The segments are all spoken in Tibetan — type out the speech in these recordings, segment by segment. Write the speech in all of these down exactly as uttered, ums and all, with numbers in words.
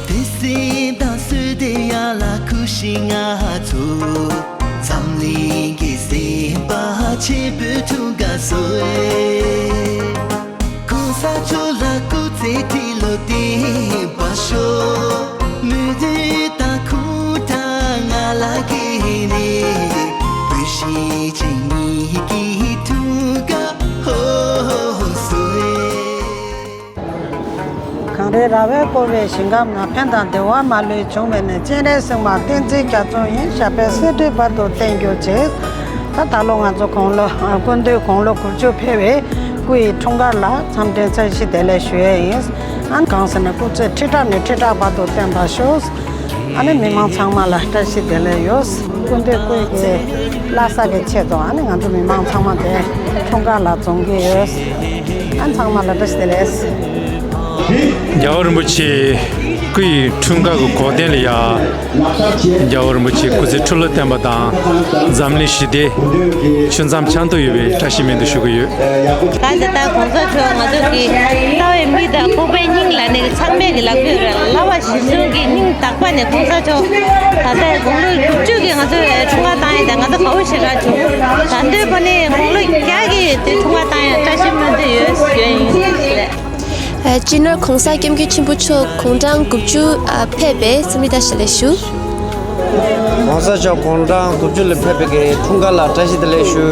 དེ་སྲིད་ད་སུ་དེ་ཡ་ལ་ཁུ་ཤི་ང་ཚོ་འཛམ་གླིང་གི་སེམས་པ་ཆེན་པོའི་ཐུགས་ཀ་སོ། གོང་ས་མཆོག་ལ་སྐུ་ཚེ་ཁྲི་ལོ་བརྟན་པར་ཤོག་མི་དུས་དང་ཁུངས་དང་ང་ལ་གི་ནི་བུ་ཤི་ཅིག་ཉིད་ཀྱི་ཐུགས་ཀ་ཧོ་ཧོ་སོ། གངས་རི་ར་བས་བསྐོར་བའི་ཞིང་ཁམས་ན། ཕན་དང་བདེ་བ་མ་ལུས་འབྱུང་བའི་གནས། སྤྱན་རས་གཟིགས་དམར་བསྟན་འཛིན་རྒྱ་མཚོ་ཡི། ཞབས་པད་སྲིད་མཐའི་བར་དུ་བརྟན་གྱུར་ཅིག་ད་ད་ལོ་ང་ཚོ་དགུང་ལོ་ཨ་སྐུ་མདུན་དགུང་ལོ་དགུ་བཅུ་ཕེབས་པའི་སྐུ་ཡི་འཁྲུངས་སྐར་ལ་འཚམས་འདྲི་བཀྲ་ཤིས་བདེ་ལེགས་ཞུ་ཡས་ཡིན། ཨ་གང་ཟེར་ན་སྐུ་ཚེ་ཁྲི་ཕྲག་ནས་ཁྲི་ཕྲག་བར་དུ་བརྟན་པར་ཤོག་ཨ་ནི་མི་མང་ཚང་མ་ལ་བཀྲ་ཤིས་བདེ་ལེགས་ཡོད། སྐུ་མདུན་སྐུ་ཡི་བླ་གཟའ་གི་ཆེད་དུ་ཨ་ནི་ང་ཚོ་མི་མང་ཚང་མ་དེ་འཁྲུངས་སྐར་ལ་འཛོམས་ཀྱི་ཡོད། ཨ་ཚང་མ་ལ་བཀྲ་ཤིས་བདེ་ལེགས། རྒྱལ་བ་རིན་པོ་ཆེ་སྐུ་ཡི་འཁྲུངས་སྐར་གྱི་འགོག་རྟེན་ལ་ཡ། རྒྱལ་བ་རིན་པོ་ཆེ་སྐུ་ཚེ་ཁྲི་ལོ་བརྟན་པ་དང་། འཛམ་གླིང་ཞི་བདེ། ཆུ་མཚམས་འཆམ་མཐུན་ཡོད་པའི་བཀྲ་ཤིས་སྨོན་འདུན་ཞུ་གི་ཡོད། གང་ལྟར་ད་གོང་ས་མཆོག་ང་ཚོ་གི་ལྟ་བའི་མིག་དང་ལྐོག་པའི་སྙིང་ལ་ནི་ཚང་མས་ཀྱི་ལབ་ཀྱི་ཡོད་རེད། ལྟ་བ་གཞི་བཟུང་གི་སྙིང་དག་པ་ནས་གོང་ས་མཆོག་ད་ལྟ་དགུང་ལོ་དགུ་བཅུ་གི་ང་ཚོ་འཁྲུངས་སྐར་བཏང་ཡིན། ད་ང་ཚོ་དགའ་བོ་ཞེ་དྲག་བྱུང་། ད་འདོད་པ་ནི་དགུང་ལོ་བརྒྱ་གི་དེ་འཁྲུངས་སྐར་བཏང་ཡང་བཀྲ་ཤིས་སྨོན་འདུན་ཡོད་ཡོད་ཡིན། སྤྱི་ནོར་གོང་ས་སྐྱབས་མགོན་ཆེན་པོ་མཆོག་དགུང་གྲངས་དགུ་བཅུ་ཨ་ཕེབས་པའི་འཚམས་འདྲི་བཀྲ་ཤིས་བདེ་ལེགས་ཞུ། གོང་ས་མཆོག་དགུང་གྲངས་དགུ་བཅུ་ལ་ཕེབས་པའི་གི་འཁྲུངས་སྐར་ལ་བཀྲ་ཤིས་བདེ་ལེགས་ཞུ།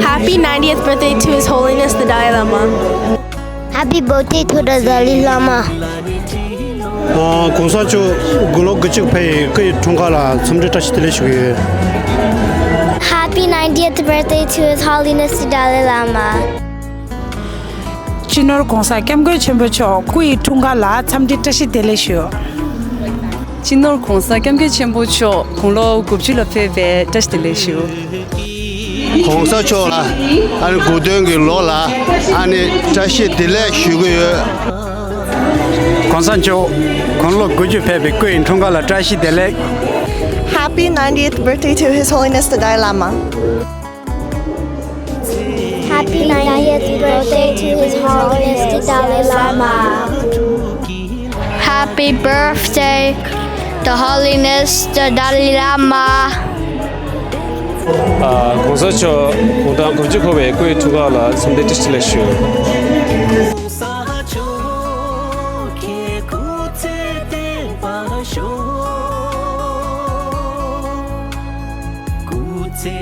Happy ninetieth birthday to His Holiness the Dalai Lama. Happy birthday to the Dalai Lama. ཨ་གོང་ས་མཆོག་དགུང་ལོ་དགུ་བཅུ་ཕེབས་པའི་སྐུ་ཡི་འཁྲུངས་སྐར་ལ་འཚམས་འདྲི་བཀྲ་ཤིས་བདེ་ལེགས་ཞུ་གི་ཡོད། Happy ninetieth birthday to His Holiness the Dalai Lama. སྤྱི་ནོར་གོང་ས་སྐྱབས་མགོན་ཆེན་པོ་མཆོག་སྐུ་ཡི་འཁྲུངས་སྐར་ལ་འཚམས་འདྲི་བཀྲ་ཤིས་བདེ་ལེགས་ཞུ། སྤྱི་ནོར་གོང་ས་སྐྱབས་མགོན་ཆེན་པོ་མཆོག་དགུང་ལོ་དགུ་བཅུ་ལ་ཕེབས་པའི་བཀྲ་ཤིས་བདེ་ལེགས་ཞུ། གོང་ས་མཆོག་ལ་ཨ་ནི་དགུང་སྟོན་གྱི་ལོ་ལ་ཨ་ནི་བཀྲ་ཤིས་བདེ་ལེགས་ཞུ་གི་ཡོད། གོང་ས་མཆོག་དགུང་ལོ་དགུ་བཅུ་ཕེབས་པའི་སྐུ་ཡི་འཁྲུངས་སྐར་ལ་བཀྲ་ཤིས་བདེ་ལེགས། Happy ninetieth birthday to His Holiness the Dalai Lama. Happy ninetieth birthday to His Holiness the Dalai Lama. Happy birthday, the Holiness the Dalai Lama. ཨ་གོང་ས་མཆོག་དགུང་གྲངས་དགུ་བཅུ་འཁོར་བའི་སྐུའི་འཁྲུངས་སྐར་ལ་འཚམས་འདྲི་བཀྲ་ཤིས་བདེ་ལེགས་ཞུ། སྐུ་ཚེ་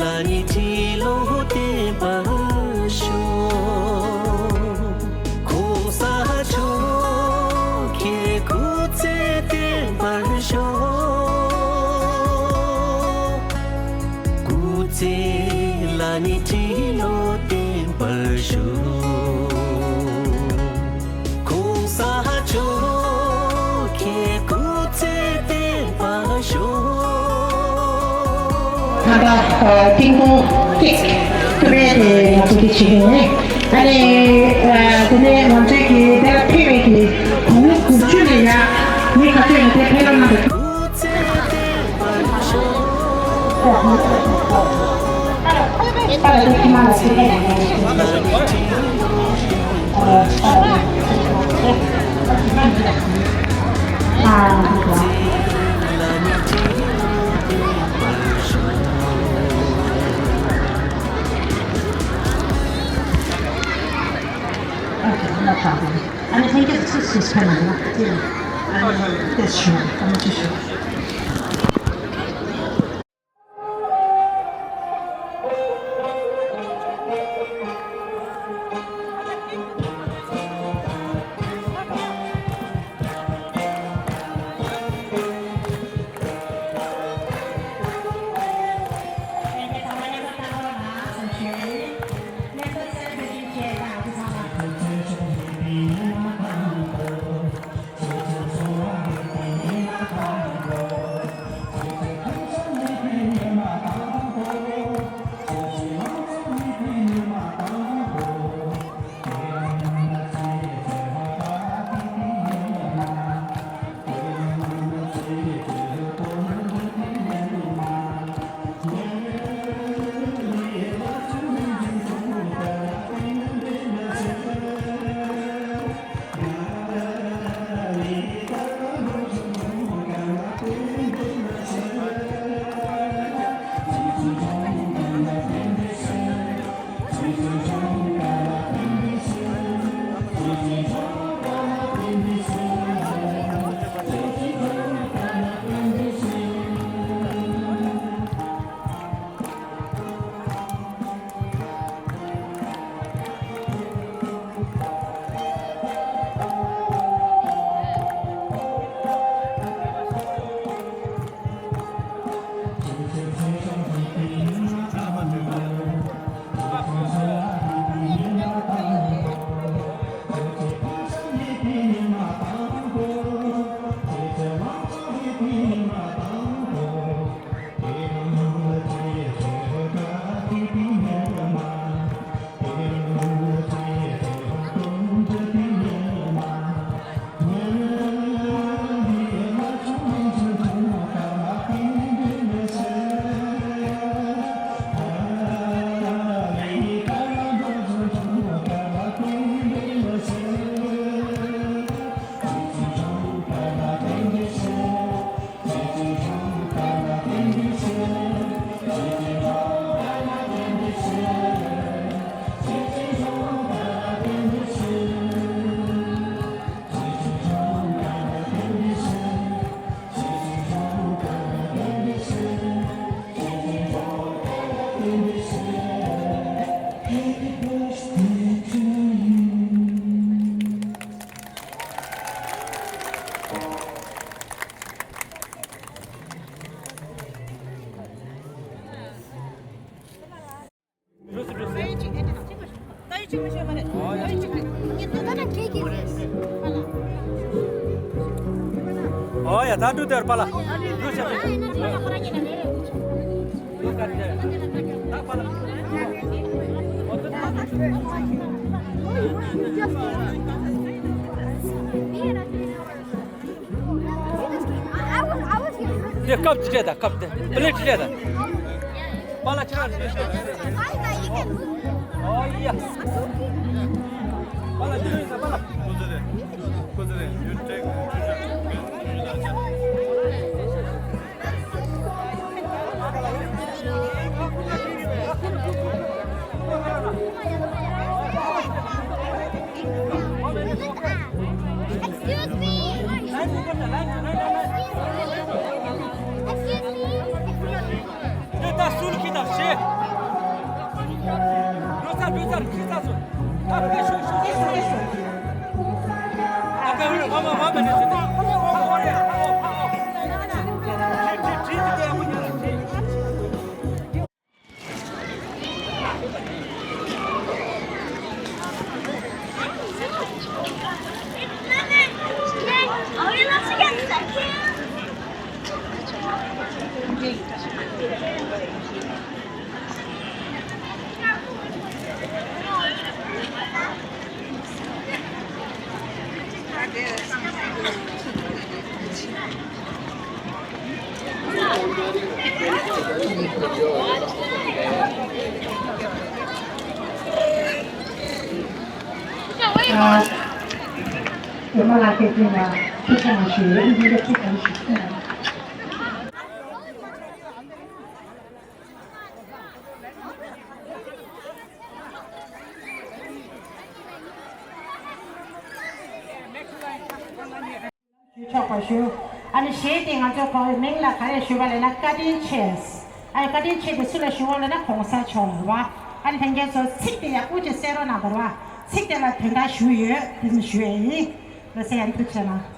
ལ་ནི་ཁྲི་ལོ་བརྟན་པར་ཤོག་གོང་ས་མཆོག་ཁྱེད་སྐུ་ཚེ་བརྟན་པར་ཤོག་སྐུ་ཚེ་ལ་ནི་ཁྲི་ལོ་བརྟན་པར་ཤོག་གོང་ས་མཆོག་ཁྱེད་སྐུ་ཚེ་བརྟན་པར་ཤོག་ད་ལྟ་ཨ་ཏིང་ཏོང་ཏིག་ཏུ་རེད་དེ་ང་ཚོ་དེ་བྱེད་ཀྱི་ཡོད། ཨ་ནི་ཨ་དེ་ནས་ང་ཚོའི་གི་དེ་ལ་ཕེབས་པའི་གི་དགུང་ལོ་དགུ་བཅུ་ལ་ཡ་མི་ག་ཚོད་ཡོད་དེ་ཕེབས་རོགས་གནང་དང་། ཨོ་ཡ། ད་འགྲོ་དེར་པ་ལ། དེ་ཀབ་ཅི་རེད་ད། ཀབ་དེ་པི་ལེ་ཊི་རེད་ད། པཱ་ལགས་ཁྱེད་རང་། ཨོ་ཡ། པཱ་ལགས་ཁྱེད་རང་ད་པཱ་ལགས། ཁོ་ཚོ་རེད། ཁོ་ཚོ་རེད། ཡུ་ཊེག Excuse me. Excuse me. ཞུ་ཆོག་པ་ཞུ། ཨ་ནི་གཞས་དེ་ང་ཚོ་གོང་མིང་ལ་ག་རེ་ཞུ་བ་ལབ་ན་བཀའ་དྲིན་ཆེ། ཨ་ནི་བཀའ་དྲིན་ཆེ་དེ་སུ་ལ་ཞུ་བ་ལབ་ན་གོང་ས་མཆོག་ལ་རེད་བ། ཨ་ནི་ལྷན་རྒྱས་ཚོ་ཚིག་དེ་ཡག་པོ་ཅིག་གསན་རོགས་གནང་དང་རེད་བ། ཚིག་དེ་ལ་དོན་དག་ཞུ་ཡོད་དེ་ཚོ་ཞུ་ཡས་ཡིན། ལགས་སེ། ཡ་ཐུགས་རྗེ་གནང་།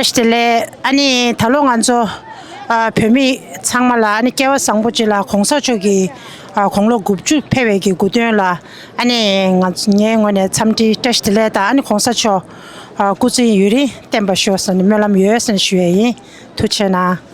བཀྲ་ཤིས་བདེ་ལེགས། ཨ་ནི་ད་ལོ་ང་ཚོ་ཨ་བོད་མི་ཚང་མ་ལ་ཨ་ནི་སྐལ་བ་བཟང་པོ་ཅིག་ལ་གོང་ས་མཆོག་གི་ཨ་དགུང་ལོ་དགུ་བཅུ་ཕེབས་པའི་གི་སྐུ་མདུན་ལ་ཨ་ནི་ང་ཚོ་ངའི་ངོས་ནས་འཚམས་འདྲི་བཀྲ་ཤིས་བདེ་ལེགས་དང་ཨ་ནི་གོང་ས་མཆོག་ཨ་སྐུ་ཚེ་ཡུན་རིང་བརྟན་པར་ཤོག་ཟེར་ནས་སྨོན་ལམ་ཡོད་ཟེར་ནས་ཞུ་ཡས་ཡིན། ཐུགས་རྗེ་གནང་།